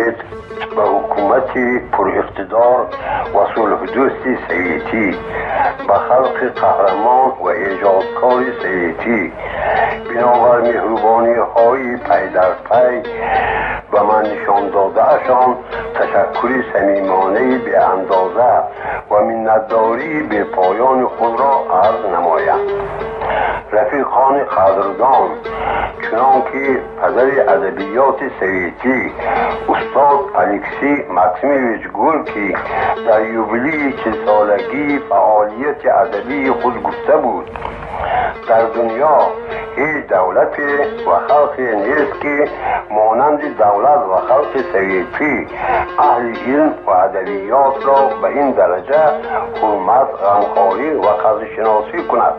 диҳед ба ҳукумати пуриқтидор ва сулҳдӯсти советӣ, ба халқи қаҳрамон ва эҷодкори советӣ бинобар меҳрубониҳои пайдарпай ба ман нишон додаашон ташаккури самимонаи беандоза ва миннатдории бепоёни худро арз намоям. Рафиқони қадрдон, чунон ки падари адабиёти советӣ устод Алексей Максимович Горький дар юбилеи 40-солагии фаъолияти адабии худ гуфта буд: «Дар дунё ҳеҷ давлате ва халқе нест, ки монанди давлат ва халқи советӣ аҳли илм ва адабиётро ба ин дараҷа ҳурмат, ғамхорӣ ва қадршиносӣ кунад».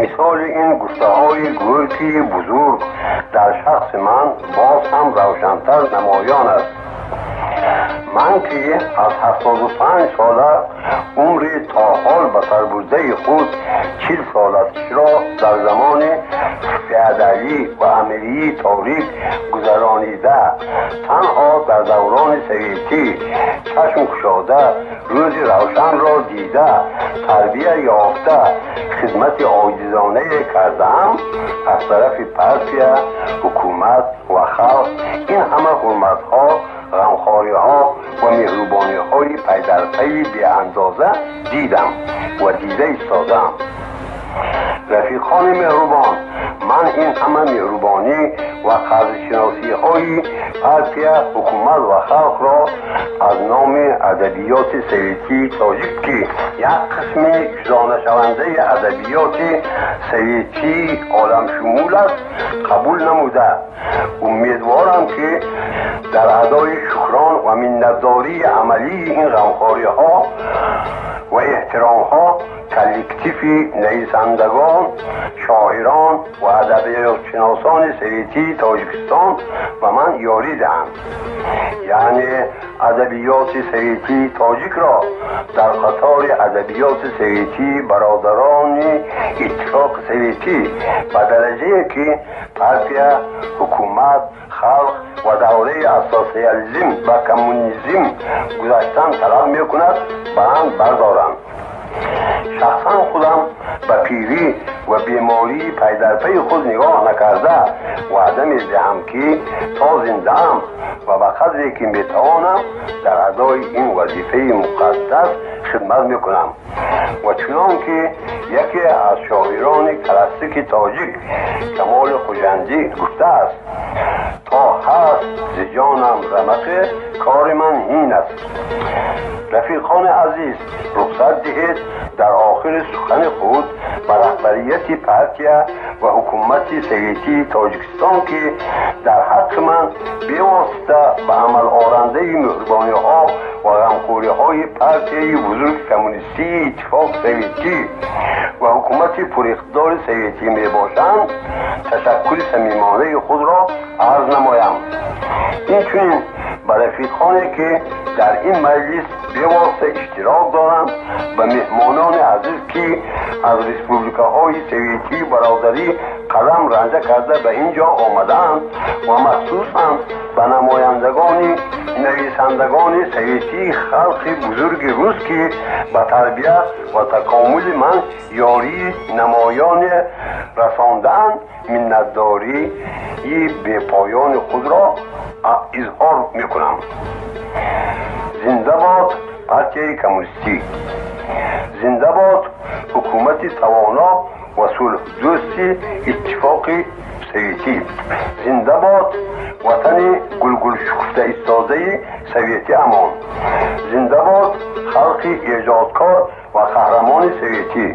Мисоли ин гуфтаҳои Горькии бузург дар шахси ман боз ҳам равшантар намоён аст. Ман ки аз 75 сола умри то ҳол ба сар бурдаи худ 40 солашро дар замони феодалӣ ва амирии торик гузаронида, танҳо дар даврони советӣ чашм кушода, рӯзи равшанро дида, тарбия ёфта, хидмати оҷизонае кардаам, аз тарафи партия, ҳукумат ва халқ ин ҳама ҳурматҳо, ғамхориҳо ва меҳрубониҳои пайдарпайи беандоза дидам ва дида истодаам. Рафиқони меҳрубон, ман ин ҳама меҳрубонӣ ва қадршиносиҳои партия, ҳукумат ва халқро аз номи адабиёти советии тоҷик, ки як қисми ҷудонашавандаи адабиёти советии оламшумул аст, қабул намуда, умедворам, ки дар адои шукрон ва миннатдории амалии ин ғамхориҳо ва эҳтиромҳо коллективи нависандагон, шоирон ва адабиётшиносони советии Тоҷикистон ба ман ёрӣ диҳанд, яъне адабиёти советии тоҷикро дар қатори адабиёти советии бародарони Иттифоқи Советӣ ба дараҷае, ки партия, ҳукумат, халқ ва давраи аз социализм ба коммунизм гузаштан талаб мекунад, баланд бардоранд. Шахсан худам ба пирӣ ва бемории пайдарпайи худ нигоҳ накарда, ваъда медиҳам, ки то зиндаам ва ба қадре ки метавонам дар адои ин вазифаи муқаддас хидмат мекунам ва чунон ки яке аз шоирони классики тоҷик Камоли Хуҷандӣ гуфтааст: «То ҳаст зи ҷонам рамақе, кори ман ҳин аст». Рафиқони азиз, рухсат диҳед дар охири сухани худ ба раҳбарияти партия ва ҳукумати советии Тоҷикистон, ки дар ҳаққи ман бевосита ба амалорандаи меҳрубониҳо ва ғамхориҳои партияи бузурги коммунистии Иттифоқи Советӣ ва ҳукумати пуриқтидори советӣ мебошанд, ташаккури самимонаи худро арз намоям. Инчунин ба рафиқоне, ки дар ин маҷлис бевосита иштирок доранд, ба меҳмонони азиз, ки аз республикаҳои советии бародарӣ қадам ранҷа карда ба ин ҷо омадаанд ва махсусан ба намояндагони нависандагони советии халқи бузурги рус, ки ба тарбия ва такомули ман ёрии намоёне расондаанд, миннатдории бепоёни худро изҳор мекунам. Зинда бод партияи коммунистӣ! Зинда бод ҳукумати тавоно ва сулҳдӯсти Иттифоқи Советӣ! Зинда бод ватани гулгулшукуфта истодаи советӣ амон! Зинда бод халқи эҷодкор ва қаҳрамони советӣ!